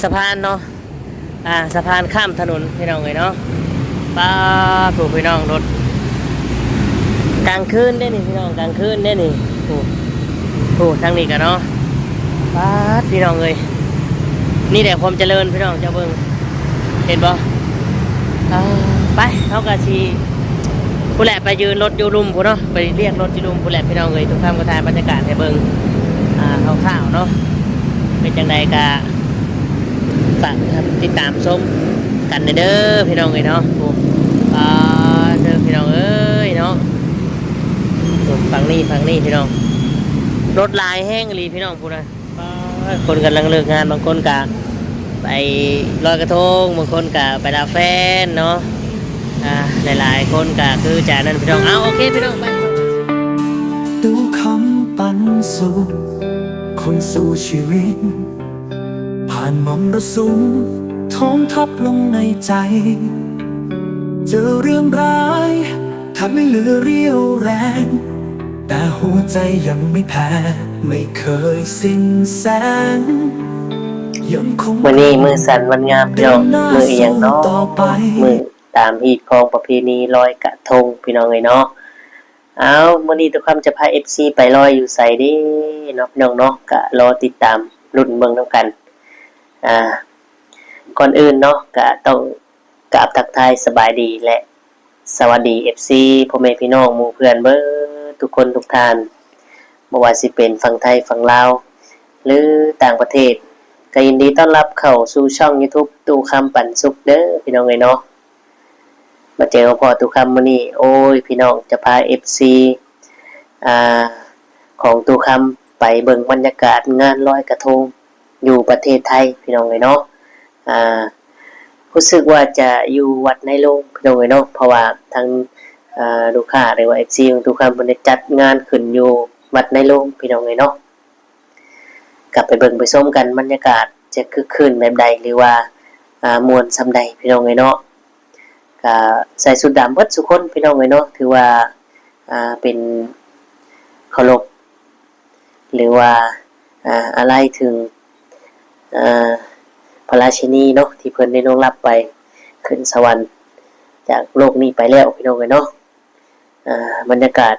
ສະພານເນາະ ອ່າ ສະພານຂ້າມຖະໜົນພີ່ນ້ອງເອີຍເນາະ. ປາດ ຜູ້ພີ່ນ້ອງ ລົດກາງຄືນເດ້ນີ້ພີ່ນ້ອງ ກາງຄືນເດ້ນີ້. ໂອ້ ໂອ້ ທາງນີ້ກະເນາະ ປາດ ພີ່ນ້ອງເອີຍ ນີ້ແຫຼະຄວາມຈະເລີນພີ່ນ້ອງ ເຈົ້າເບິ່ງ ເຫັນບໍ່? ເອີ ໄປ ເຮົາກະຊິ ພຸ້ນແຫຼະ ໄປຢືນລົດຢູ່ລຸ່ມພຸ້ນເນາະ ໄປລຽກລົດຢູ່ລຸ່ມພຸ້ນແຫຼະພີ່ນ້ອງເອີຍ. ຕຸກຄຳກໍຖ່າຍບັນຍາກາດໃຫ້ເບິ່ງ ອ່າ ຄ່າວໆເນາະ ເປັນຈັ່ງໃດກະຝາກຕິດຕາມຊົມກັນແດ່ເດີພີ່ນ້ອງເອີຍເນາະ. ໂອ້ ອ່າ ເດີພີ່ນ້ອງເອີຍເນາະ ຝັ່ງນີ້ ຝັ່ງນີ້ພີ່ນ້ອງ ລົດຫຼາຍແຮງອີ່ຫຼີພີ່ນ້ອງ ພຸ້ນນະ. ປາດ ຄົນກຳລັງເລີກງານ ບາງຄົນກະໄປລອຍກະທົງ ບາງຄົນກະໄປລາແຟນເນາະ ອ່າ ຫຼາຍໆຄົນກະຄືຈະນັ້ນພີ່ນ້ອງ. ເອົາ ໂອເຄພີ່ນ້ອງ ໄປ. ຕຸຄຳປັນສຸກ ຄົນສູ້ຊີວິດ ຜ່ານມໍລະສຸມ ທອງທັບລົງໃນໃຈ ເຈີເລື່ອງຮ້າຍ ແທບໄມ່ເຫຼືອຣຽວແຮງ ແຕ່ຫົວໃຈຍັງໄມ່ແພ້ ໄມ່ເຄີຍສິ້ນແສງ ຍັງຄົງ ມື້ນີ້ມື້ສັນວັນງາມພີ່ນ້ອງ ມື້ອີ່ຫຍັງເນາະ ມື້ຕາມຮີດຄອງປະເພນີລອຍກະທົງພີ່ນ້ອງເອີຍເນາະ. ເອົາ ມື້ນີ້ຕຸຄຳຈະພາເອັຟຊີໄປລອຍຢູ່ໃສເດເນາະ ພີ່ນ້ອງເນາະ ກະລໍຕິດຕາມລຸ້ນເບິ່ງນຳກັນ. ອ່າ ກ່ອນອື່ນເນາະ ກະຕ້ອງກາບທັກທາຍສະບາຍດີ ແລະ ສະຫວັດດີເອັຟຊີ ພໍ່ແມ່ພີ່ນ້ອງໝູ່ເພື່ອນເບິດທຸກຄົນທຸກທ່ານ ບໍ່ວ່າຊິເປັນຝັ່ງໄທ ຝັ່ງລາວ ຫຼື ຕ່າງປະເທດ ກະຍິນດີຕ້ອນຮັບເຂົ້າສູ່ຊ່ອງຢູທູບ ຕູ້ຄຳປັນສຸກເດີພີ່ນ້ອງເອີຍເນາະ. ມາເຈີມາພໍ້ຕູ້ຄຳມື້ນີ້ ໂອ້ຍ ພີ່ນ້ອງ ຈະພາເອັຟຊີ ອ່າ ຂອງຕູ້ຄຳໄປເບິ່ງບັນຍາກາດງານລອຍກະທົງຢູ່ປະເທດໄທພີ່ນ້ອງເອີຍເນາະ. ອ່າ ຮູ້ສຶກວ່າຈະຢູ່ວັດນາຍໂລງພີ່ນ້ອງເອີຍເນາະ ເພາະວ່າທາງ ອ່າ ລູກຄ້າ ຫຼືວ່າເອັຟຊີຂອງຕູ້ຄຳເພິ່ນໄດ້ຈັດງານຂຶ້ນຢູ່ວັດນາຍໂລງພີ່ນ້ອງເອີຍເນາະ. ກະໄປເບິ່ງໄປຊົມກັນ ບັນຍາກາດຈະຄຶກຄື້ນແບບໃດ ຫຼືວ່າ ອ່າ ມ່ວນສ່ຳໃດພີ່ນ້ອງເອີຍເນາະ. ກະໃສ່ຊຸດດຳເບິດສູ່ຄົນພີ່ນ້ອງເອີຍເນາະ ຖືວ່າ ອ່າ ເປັນເຄົາລົບ ຫຼືວ່າ ອ່າ ອາໄລເຖິງ ອ່າ ພະລາຊິນີເນາະ ທີ່ເພິ່ນໄດ້ລ່ວງລັບໄປຂຶ້ນສະຫວັນຈາກໂລກນີ້ໄປແລ້ວພີ່ນ້ອງເອີຍເນາະ. ອ່າ ບັນຍາກາດ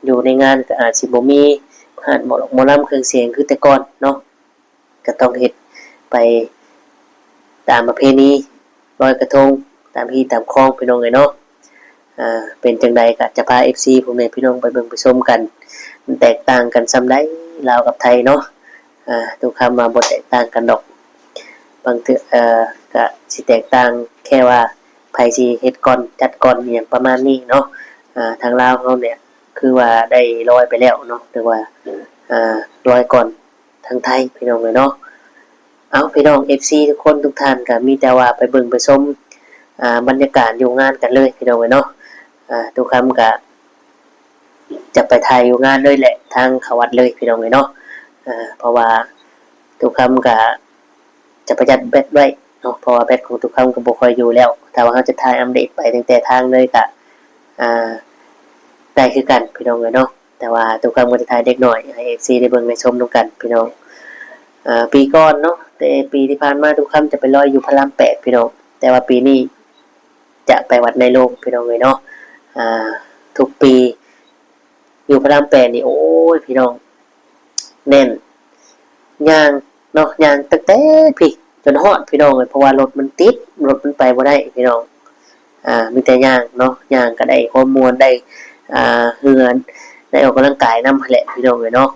ຢູ່ໃນງານກໍອາດຊິບໍ່ມີຮ້ານໝໍລຳເຄື່ອງສຽງຄືແຕ່ກ່ອນເນາະ ກໍຕ້ອງເຮັດໄປຕາມປະເພນີລອຍກະທົງ ຕາມຮີດຕາມຄອງພີ່ນ້ອງເອີຍເນາະ. ອ່າ ເປັນຈັ່ງໃດກໍຈະພາເອັຟຊີ ພໍ່ແມ່ພີ່ນ້ອງໄປເບິ່ງໄປຊົມກັນ ມັນແຕກຕ່າງກັນສ່ຳໃດລາວກັບໄທເນາະ. ອ່າ ຕຸຄຳວ່າບໍ່ແຕກຕ່າງກັນດອກ ບາງເທື່ອ ເອີ ກະຊິແຕກຕ່າງແຄ່ວ່າ ໃຜຊິເຮັດກ່ອນ ຈັດກ່ອນ ອີ່ຫຍັງປະມານນີ້ເນາະ. ອ່າ ທາງລາວເຮົານີ້ຄືວ່າໄດ້ລອຍໄປແລ້ວເນາະ ຫຼືວ່າ ອ່າ ລອຍກ່ອນທາງໄທພີ່ນ້ອງເອີຍເນາະ. ເອົາ ພີ່ນ້ອງເອັຟຊີທຸກຄົນທຸກທ່ານ ກໍມີແຕ່ວ່າໄປເບິ່ງໄປຊົມ ອ່າ ບັນຍາກາດຢູ່ງານກັນເລີຍພີ່ນ້ອງເອີຍເນາະ. ອ່າ ຕຸຄຳກະຈະໄປຖ່າຍຢູ່ງານເລີຍແຫຼະ ທາງເຂົ້າວັດເລີຍພີ່ນ້ອງເອີຍເນາະ. ເພາະວ່າຕຸຄຳກະ ຈະປະຢັດແບັດໄວ້ເນາະ ເພາະວ່າແບັດຂອງຕຸຄຳກໍບໍ່ຄ່ອຍຢູ່ແລ້ວ. ຖ້າວ່າເຮົາຈະຖ່າຍອັບເດດໄປຕັ້ງແຕ່ທາງເລີຍກະ ອ່າ ໄດ້ຄືກັນພີ່ນ້ອງເອີຍເນາະ. ແຕ່ວ່າຕຸຄຳກໍຈະຖ່າຍເດັກນ້ອຍໃຫ້ເອັຟຊີໄດ້ເບິ່ງໄດ້ຊົມນຳກັນພີ່ນ້ອງ. ອ່າ ປີກ່ອນເນາະ ແຕ່ປີທີ່ຜ່ານມາຕຸຄຳຈະໄປລອຍຢູ່ພະລາມແປດພີ່ນ້ອງ ແຕ່ວ່າປີນີ້ຈະໄປວັດນາຍໂລງພີ່ນ້ອງເອີຍເນາະ. ອ່າ ທຸກປີຢູ່ພະລາມແປດນີ້ ໂອ້ຍ ພີ່ນ້ອງ ແໜ້ນ ຍ່າງເນາະ ຍ່າງຕັ້ງແຕ່ພີ້ຈົນຮອດພີ່ນ້ອງເອີຍ ເພາະວ່າລົດມັນຕິດ ລົດມັນໄປບໍ່ໄດ້ພີ່ນ້ອງ. ອ່າ ມີແຕ່ຍ່າງເນາະ ຍ່າງກໍໄດ້ຄວາມມ່ວນ ໄດ້ ອ່າ ເຫື່ອ ໄດ້ອອກກຳລັງກາຍນຳຫັ້ນແຫຼະພີ່ນ້ອງເອີຍເນາະ.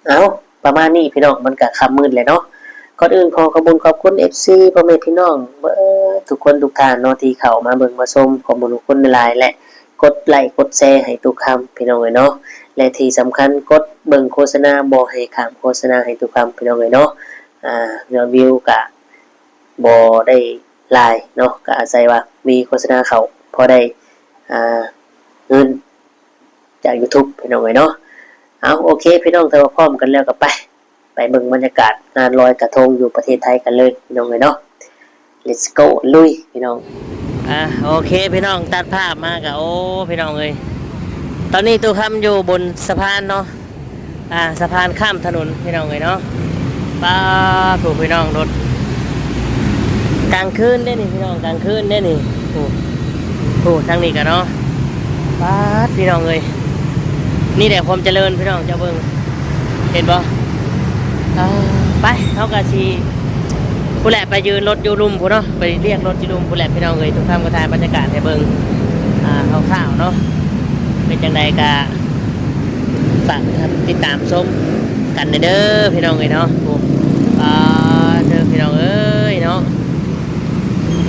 ເອົ້າ ປະມານນີ້ພີ່ນ້ອງ ມັນກໍຄ່ຳມືດແລ້ວເນາະ. ກ່ອນອື່ນຂໍຂອບຄຸນຂອບຄຸນເອັຟຊີ ພໍ່ແມ່ພີ່ນ້ອງເບິດທຸກຄົນທຸກທ່ານເນາະ ທີ່ເຂົ້າມາເບິ່ງມາຊົມ. ຂອບຄຸນຂອບຄຸນຫຼາຍໆ ແລະ ກົດໄລກົດແຊໃຫ້ຕຸຄຳພີ່ນ້ອງເອີຍເນາະ ແລະ ທີ່ສຳຄັນກົດເບິ່ງໂຄສະນາ ບໍ່ໃຫ້ຂ້າມໂຄສະນາໃຫ້ຕຸຄຳພີ່ນ້ອງເອີຍເນາະ. ອ່າ ຍອດວິວກະບໍ່ໄດ້ຫຼາຍເນາະ ກະອາໄສວ່າມີໂຄສະນາເຂົ້າ ພໍໄດ້ ອ່າ ເງິນຈາກຢູທູບພີ່ນ້ອງເອີຍເນາະ. ເອົາ ໂອເຄພີ່ນ້ອງ ຖ້າວ່າພ້ອມກັນແລ້ວກໍໄປ ໄປເບິ່ງບັນຍາກາດງານລອຍກະທົງຢູ່ປະເທດໄທກັນເລີຍພີ່ນ້ອງເອີຍເນາະ. Let's go ລຸຍພີ່ນ້ອງ. ອ່າ ໂອເຄພີ່ນ້ອງ ຕັດພາບມາກະ ໂອ້ ພີ່ນ້ອງເອີຍ ຕອນນີ້ຕຸຄຳຢູ່ບົນສະພານເນາະ ອ່າ ສະພານຂ້າມຖະໜົນພີ່ນ້ອງເອີຍເນາະ. ປາດ ຜູ້ພີ່ນ້ອງ ລົດ ກາງຄືນເດ້ນີ້ພີ່ນ້ອງ ກາງຄືນເດ້ນີ້. ໂອ້ ໂອ້ ທາງນີ້ກະເນາະ ປາດ ພີ່ນ້ອງເອີຍ ນີ້ແຫຼະຄວາມຈະເລີນພີ່ນ້ອງ ເຈົ້າເບິ່ງ ເຫັນບໍ່? ເອີ ໄປ ເຮົາກະຊິ ພຸ້ນແຫຼະ ໄປຢືນລົດຢູ່ລຸ່ມພຸ້ນເນາະ ໄປລຽກລົດຢູ່ລຸ່ມພຸ້ນແຫຼະພີ່ນ້ອງເອີຍ. ຕຸກຄຳກະຖ່າຍບັນຍາກາດໃຫ້ເບິ່ງ ອ່າ ຄ່າວໆເນາະ ເປັນຈັ່ງໃດກະ ຝາກຕິດຕາມຊົມກັນແດ່ເດີພີ່ນ້ອງເອີຍເນາະ. ໂອ້ ອ່າ ເດີພີ່ນ້ອງເອີຍເນາະ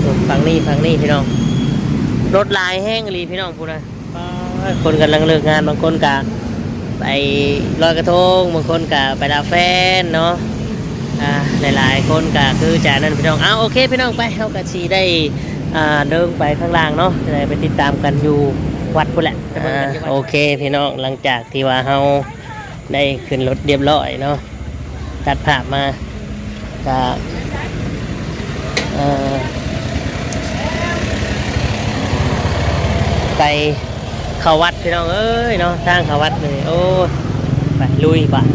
ໂອ້ ຝັ່ງນີ້ ຝັ່ງນີ້ພີ່ນ້ອງ ລົດຫຼາຍແຮງອີ່ຫຼີພີ່ນ້ອງ ພຸ້ນນະ. ປາດ ຄົນກຳລັງເລີກງານ ບາງຄົນກະໄປລອຍກະທົງ ບາງຄົນກະໄປລາແຟນເນາະ ອ່າ ຫຼາຍໆຄົນກະຄືຈະນັ້ນພີ່ນ້ອງ. ເອົາ ໂອເຄພີ່ນ້ອງ ໄປ ເຮົາກະຊິໄດ້ ອ່າ ເດີນໄປຂ້າງລ່າງເນາະ ໄດ້ໄປຕິດຕາມກັນຢູ່ວັດພຸ້ນແຫຼະ ໄປເບິ່ງກັນຢູ່ວັດ. ອ່າ ໂອເຄພີ່ນ້ອງ ຫຼັງຈາກທີ່ວ່າເຮົາໄດ້ຂຶ້ນລົດຮຽບຮ້ອຍເນາະ ຕັດພາບມາກະ ເອີ ໄປເຂົ້າວັດພີ່ນ້ອງເອີຍເນາະ ທາງເຂົ້າວັດນີ້ ໂອ້ຍ ໄປລຸຍບາດ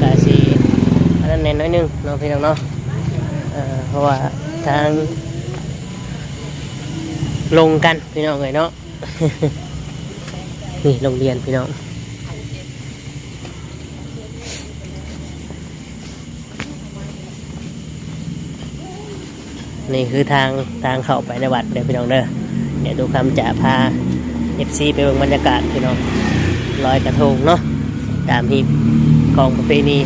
ກະຊິອັນນັ້ນແດ່ໜ້ອຍໜຶ່ງເນາະພີ່ນ້ອງເນາະ ເອີ ເພາະວ່າທາງລົງກັນພີ່ນ້ອງເອີຍເນາະ. ນີ້ໂຮງຮຽນພີ່ນ້ອງ ນີ້ຄືທາງ ທາງເຂົ້າໄປໃນວັດເດີພີ່ນ້ອງເດີ. ດຽວຕຸກຄຳຈະພາເອັຟຊີໄປເບິ່ງບັນຍາກາດພີ່ນ້ອງ ລອຍກະທົງເນາະ ຕາມຮີດຂອງປະເພນີ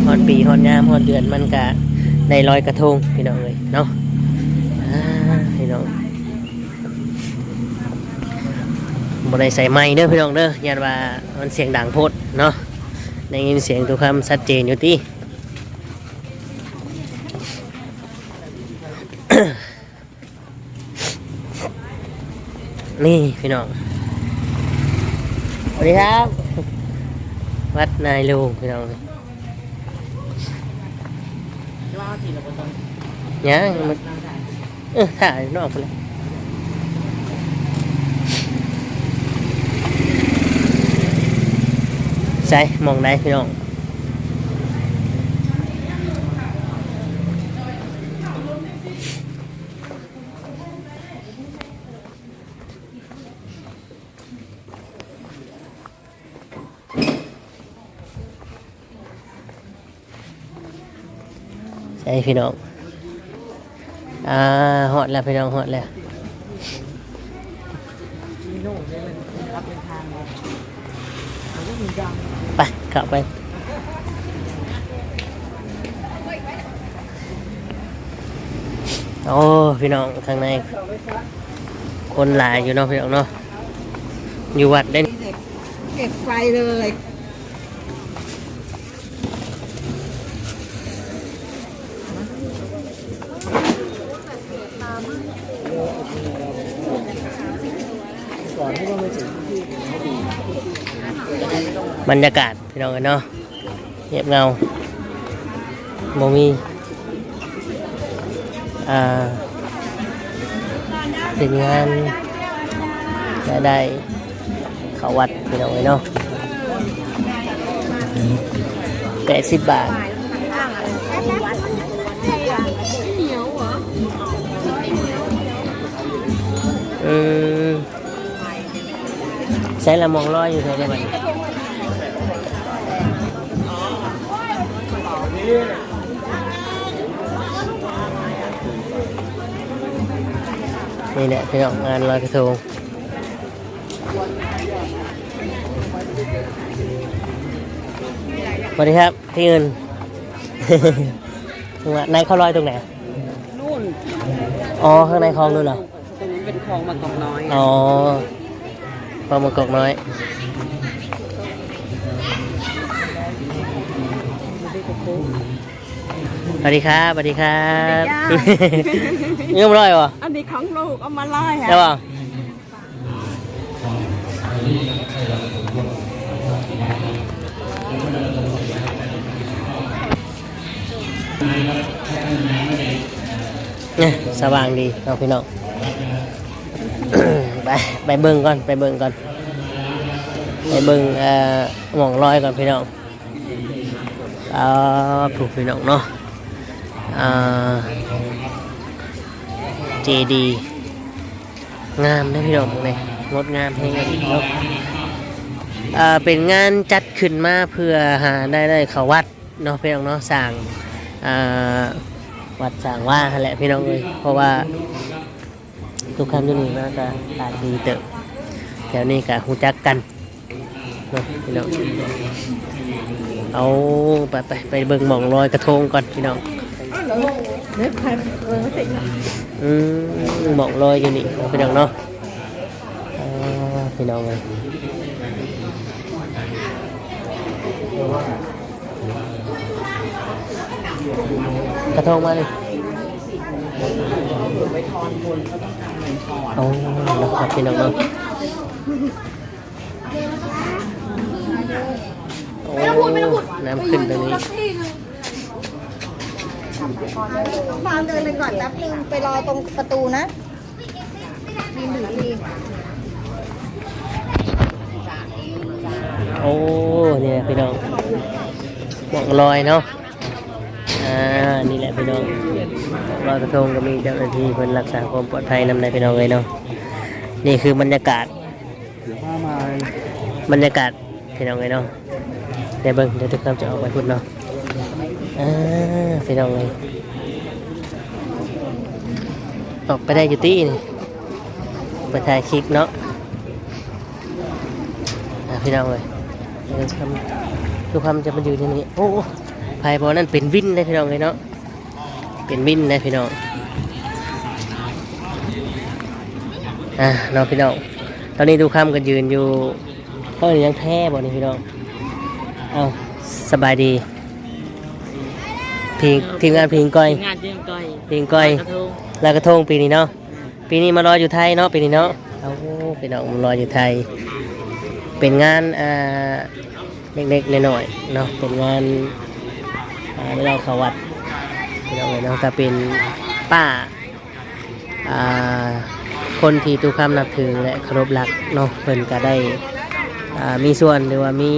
ຮອດປີຮອດຍາມຮອດເດືອນມັນກະໄດ້ລອຍກະທົງພີ່ນ້ອງເອີຍເນາະ. ອ່າ ພີ່ນ້ອງ ບໍ່ໄດ້ໃສ່ໄມເດີພີ່ນ້ອງເດີ ຢ້ານວ່າມັນສຽງດັງໂພດເນາະ ໄດ້ຍິນສຽງຕຸກຄຳຊັດເຈນຢູ່ຕິ. ນີ້ພີ່ນ້ອງ ສະຫວັດດີຄັບ ວັດນາຍໂລງພີ່ນ້ອງ ຍັງ ເອີ ຖ້າຢູ່ນອກພຸ້ນແຫຼະ ໃສ ໝ່ອງໃດພີ່ນ້ອງ? ໃສພີ່ນ້ອງ ອ່າ ຮອດແລ້ວພີ່ນ້ອງ ຮອດແລ້ວ ໄປ ເຂົ້າໄປ. ໂອ້ ພີ່ນ້ອງ ຂ້າງໃນຄົນຫຼາຍຢູ່ເນາະ ພີ່ນ້ອງເນາະ ຢູ່ວັດເດ້ ເກັບໄຟເລີຍ. ບັນຍາກາດ ພີ່ນ້ອງເອີຍເນາະ ງຽບເຫງົາ ບໍ່ມີ ອ່າ ເປັນງານລາຍໄດ້ເຂົ້າວັດ ພີ່ນ້ອງເອີຍເນາະ ແປດສິບບາດ. ອືມ ໃສລະ ໝ່ອງລອຍຢູ່ໃສລະບັດນີ້? ນີ້ແຫຼະພີ່ນ້ອງ ງານລອຍກະທົງ. ສະຫວັດດີຄັບ ທີ່ອື່ນ ໃນເຂົາລອຍຕົງໃດ? ນູ້ນ ອໍ ຂ້າງໃນຄອງນູ້ນເນາະ. ຕົງນັ້ນເປັນຄອງບາງກອກນ້ອຍ. ອໍ ຄອງບາງກອກນ້ອຍ. ສະຫວັດດີຄັບ ສະຫວັດດີຄັບ. ຍືມລອຍບໍ່? ອັນນີ້ຂອງລູກ ເອົາມາລອຍໃຫ້ ໄດ້ບໍ່? ເອີ ສະຫວ່າງດີເນາະພີ່ນ້ອງ. ໄປ ໄປເບິ່ງກ່ອນ ໄປເບິ່ງກ່ອນ ໄປເບິ່ງ ເອີ ໝ່ອງລອຍກ່ອນພີ່ນ້ອງ. ອ່າ ຜູ້ ພີ່ນ້ອງເນາະ ອ່າ ເຈດີ ງາມເດ້ພີ່ນ້ອງ ເບິ່ງແດ່ ງົດງາມແຮງເນາະ. ເປັນງານຈັດຂຶ້ນມາເພື່ອຫາລາຍໄດ້ເຂົ້າວັດເນາະ ພີ່ນ້ອງເນາະ ສ້າງ ອ່າ ວັດສ້າງວາຫັ້ນແຫຼະ ພີ່ນ້ອງເອີຍ. ເພາະວ່າ ຕຸກຄຳຢູ່ນີ້ມາກໍຫຼາຍປີເຕີບ ແຖວນີ້ກໍຮູ້ຈັກກັນເນາະ ພີ່ນ້ອງ. ເອົາ ໄປ ໄປ ໄປເບິ່ງໝ່ອງລອຍກະທົງກ່ອນ ພີ່ນ້ອງ. ອືມ ໝ່ອງລອຍຢູ່ນີ້ເນາະ ພີ່ນ້ອງເນາະ. ອ່າ ພີ່ນ້ອງເອີຍ ກະທົງມານີ້ ໂອ້ ເນາະ ພີ່ນ້ອງເນາະ. ໂອ້ ນ້ຳຂຶ້ນຕາງນີ້ ฟางเดินไปก่อนแป๊บนึง ไปรอตรงประตูนะ ยืนอยู่ดี ໂອ້ ນີ້ແຫຼະພີ່ນ້ອງ ໝ່ອງລອຍເນາະ. ອ່າ ນີ້ແຫຼະພີ່ນ້ອງ ລອຍກະທົງກໍມີເຈົ້າໜ້າທີ່ເພິ່ນລັກສາຄວາມປອດໄພນຳໄດ໋ ພີ່ນ້ອງເອີຍເນາະ. ນີ້ຄືບັນຍາກາດ ບັນຍາກາດພີ່ນ້ອງເອີຍເນາະ. ໄດ້ເບິ່ງ ດຽວຕຸກຄຳຈະອອກໄປພຸ້ນເນາະ. ອ່າ ພີ່ນ້ອງເອີຍ ອອກໄປໄດ້ຢູ່ຕິນີ້ ໄປຖ່າຍຄລິບເນາະ. ອ່າ ພີ່ນ້ອງເອີຍ ດຽວຕຸກຄຳ ຕຸກຄຳຈະມາຢືນຢູ່ນີ້. ໂອ້ ໄຜບໍ່ ນັ້ນເປັນວິນເດ້ພີ່ນ້ອງເອີຍເນາະ. ເປັນວິນເດ້ພີ່ນ້ອງ. ອ່າ ເນາະພີ່ນ້ອງ ຕອນນີ້ຕຸກຄຳກໍຢືນຢູ່ ເອີ້ນຫຍັງ ແພບໍ່ນີ້ພີ່ນ້ອງ. ເອົ້າ ສະບາຍດີ ພີງ ທີມງານພີງກ້ອຍ ທີມງານພີງກ້ອຍ ພີງກ້ອຍ ລອຍກະທົງປີນີ້ເນາະ. ປີນີ້ມາລອຍຢູ່ໄທເນາະ ປີນີ້ເນາະ. ໂອ້ ພີ່ນ້ອງ ມາລອຍຢູ່ໄທ ເປັນງານ ອ່າ ເລັກໆນ້ອຍໆເນາະ ເປັນງານ ອ່າ ລອຍເຂົ້າວັດ ພີ່ນ້ອງເອີຍເນາະ. ກໍເປັນປ້າ ອ່າ ຄົນທີ່ຕຸກຄຳນັບຖື ແລະ ເຄົາລົບຮັກເນາະ ເພິ່ນກໍໄດ້ ອ່າ ມີສ່ວນ ຫຼືວ່າມີ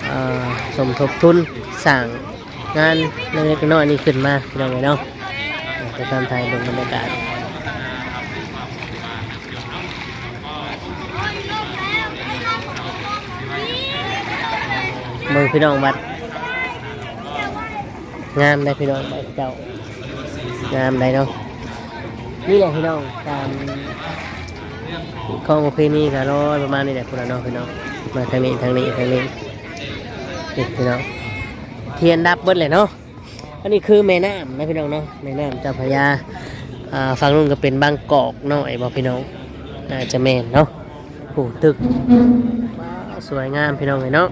ອ່າ ສົມທົບທຶນສ້າງ ງານເລັກໆນ້ອຍໆນີ້ຂຶ້ນມາ ພີ່ນ້ອງເອີຍເນາະ. ໄປຕາມຖ່າຍເບິ່ງບັນຍາກາດ ເບິ່ງພີ່ນ້ອງ ວັດງາມໄດ໋ພີ່ນ້ອງ ໄດ້ເຈົ້າ ງາມໄດ໋ເນາະ. ນີ້ແຫຼະພີ່ນ້ອງ ຕາມຂອງປະເພນີກໍລອຍປະມານນີ້ແຫຼະ ພຸ້ນລະເນາະ ພີ່ນ້ອງ. ມາທາງນີ້ ທາງນີ້ ທາງນີ້ ນີ້ພີ່ນ້ອງ ທຽນດັບເບິດແຫຼະເນາະ. ອັນນີ້ຄືແມ່ນ້ຳນະພີ່ນ້ອງເນາະ ແມ່ນ້ຳເຈົ້າພະຍາ. ອ່າ ຝັ່ງນັ້ນກໍເປັນບາງກອກນ້ອຍບໍ່ພີ່ນ້ອງ ໜ້າຈະແມ່ນເນາະ. ໂອ້ ຕຶກ ວ້າວ ສວຍງາມພີ່ນ້ອງເອີຍເນາະ.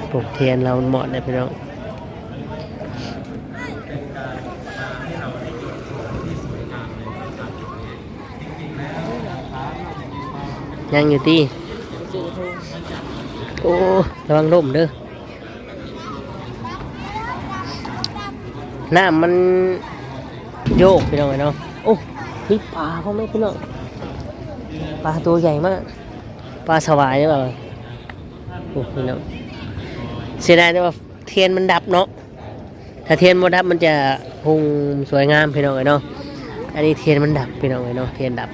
ໂອ້ ທຽນລາວມອດເດ້ພີ່ນ້ອງ ຍັງຢູ່ຕິ. ໂອ້ ລະວັງລົ້ມເດີ. ນ້ຳມັນໂຍກພີ່ນ້ອງເອີຍເນາະ. ໂອ້ ມີປາພ້ອມເດ້ພີ່ນ້ອງ ປາໂຕໃຫຍ່ມາກ ປາສະຫວາຍເດ້. ໂອ້ ພີ່ນ້ອງ ເສຍດາຍແຕ່ວ່າທຽນມັນດັບເນາະ. ຖ້າທຽນບໍ່ດັບມັນຈະຮຸ່ງສວຍງາມພີ່ນ້ອງເອີຍເນາະ. ອັນນີ້ທຽນມັນດັບພີ່ນ້ອງເອີຍເນາະ ທຽນດັບ.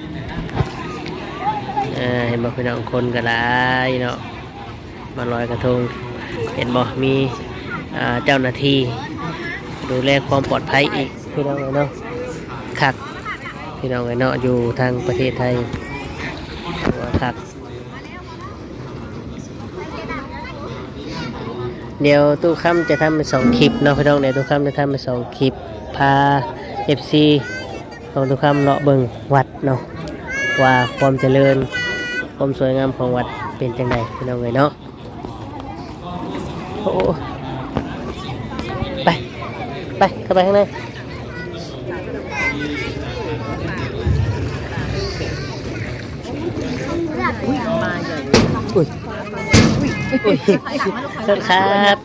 ເອີ ເຫັນບໍ່ພີ່ນ້ອງ ຄົນກໍຫຼາຍເນາະ ມາລອຍກະທົງ ເຫັນບໍ່ ມີ ອ່າ ເຈົ້າໜ້າທີ່ດູແລຄວາມປອດໄພອີກພີ່ນ້ອງເອີຍເນາະ. ຄັກພີ່ນ້ອງເອີຍເນາະ ຢູ່ທາງປະເທດໄທ ຖືວ່າຄັກ. ດຽວຕູ້ຄຳຈະທຳເປັນສອງຄລິບເນາະພີ່ນ້ອງ ດຽວຕູ້ຄຳຈະທຳເປັນສອງຄລິບ ພາເອັຟຊີຂອງຕູ້ຄຳເລາະເບິ່ງວັດເນາະ ວ່າຄວາມຈະເລີນ ຄວາມສວຍງາມຂອງວັດເປັນຈັ່ງໃດພີ່ນ້ອງເອີຍເນາະ. ໂອ້ ໄປ ໄປ ເຂົ້າໄປຂ້າງໃນ. ອຸ້ຍ ອຸ້ຍ ໂທດຄັບ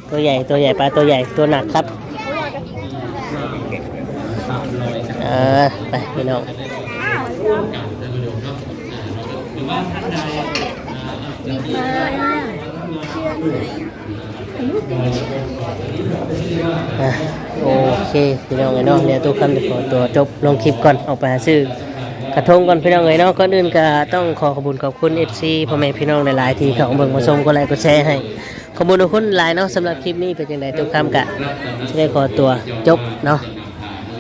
ຕົວໃຫຍ່ ຕົວໃຫຍ່ ປາຕົວໃຫຍ່ ຕົວໜັກຄັບ. ເອີ ໄປພີ່ນ້ອງ. ເອີ ອ່ະ ໂອເຄ ພີ່ນ້ອງເອີຍເນາະ ດຽວຕູ້ຄຳຊິຂໍຕົວຈົບລົງຄລິບກ່ອນ ອອກໄປຫາຊື້ກະທົງກ່ອນ ພີ່ນ້ອງເອີຍເນາະ. ກ່ອນອື່ນກໍຕ້ອງຂໍຂອບຄຸນຂອບຄຸນເອັຟຊີ ພໍ່ແມ່ພີ່ນ້ອງຫຼາຍໆ ທີ່ເຂົ້າມາເບິ່ງມາຊົມ ກົດໄລກົດແຊໃຫ້ ຂອບຄຸນຂອບຄຸນຫຼາຍເນາະ. ສຳລັບຄລິບນີ້ເປັນຈັ່ງໃດ ຕູ້ຄຳກະຊິໄດ້ຂໍຕົວຈົບເນາະ.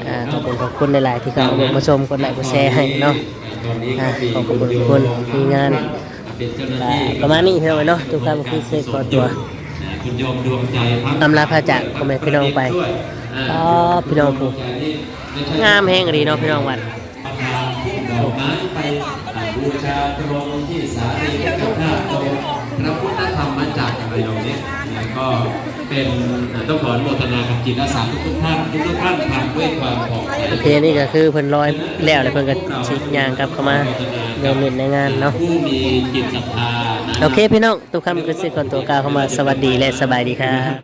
ອ່າ ຂອບຄຸນຂອບຄຸນຫຼາຍໆ ທີ່ເຂົ້າມາເບິ່ງມາຊົມ ກົດໄລກົດແຊໃຫ້ເນາະ. ອ່າ ຂໍຂອບຄຸນຂອບຄຸນທີມງານ ອ່າ ປະມານນີ້ ພີ່ນ້ອງເອີຍເນາະ. ຕູ້ຄຳຄືຊິຂໍຕົວອຳລາພາຈາກພໍ່ແມ່ພີ່ນ້ອງໄປ. ອໍ ພີ່ນ້ອງຜູ້ງາມແຮງອີ່ຫຼີເນາະ ພີ່ນ້ອງວັດ ປະທານທຸກດອກໄມ້ໄປ ອ່າ ບູຊາຕຣົງທີ່ສາລີພຸດທະທາດ ອົງພະພຸດທະທຳມະຈັກ ອະໄລເຫຼົ່ານີ້ ແລ້ວກໍເປັນ ອ່າ ຕ້ອງຂໍອະນຸໂມທະນາກັບຈິດອາສາທຸກໆທ່ານ ທຸກໆທ່ານທຳດ້ວຍຄວາມຂອບໃຈ. ໂອເຄ ນີ້ກໍຄືເພິ່ນລອຍແລ້ວ ແລ້ວເພິ່ນກໍຊິຍ່າງກັບເຂົ້າມາເດີນຫຼິ້ນໃນງານເນາະ. ຜູ້ມີຈິດສັດທານະ ໂອເຄ ພີ່ນ້ອງ ຕູ້ຄຳກໍຊິຂໍຕົວກ່າວຄຳວ່າສະຫວັດດີ ແລະ ສະບາຍດີຄັບ.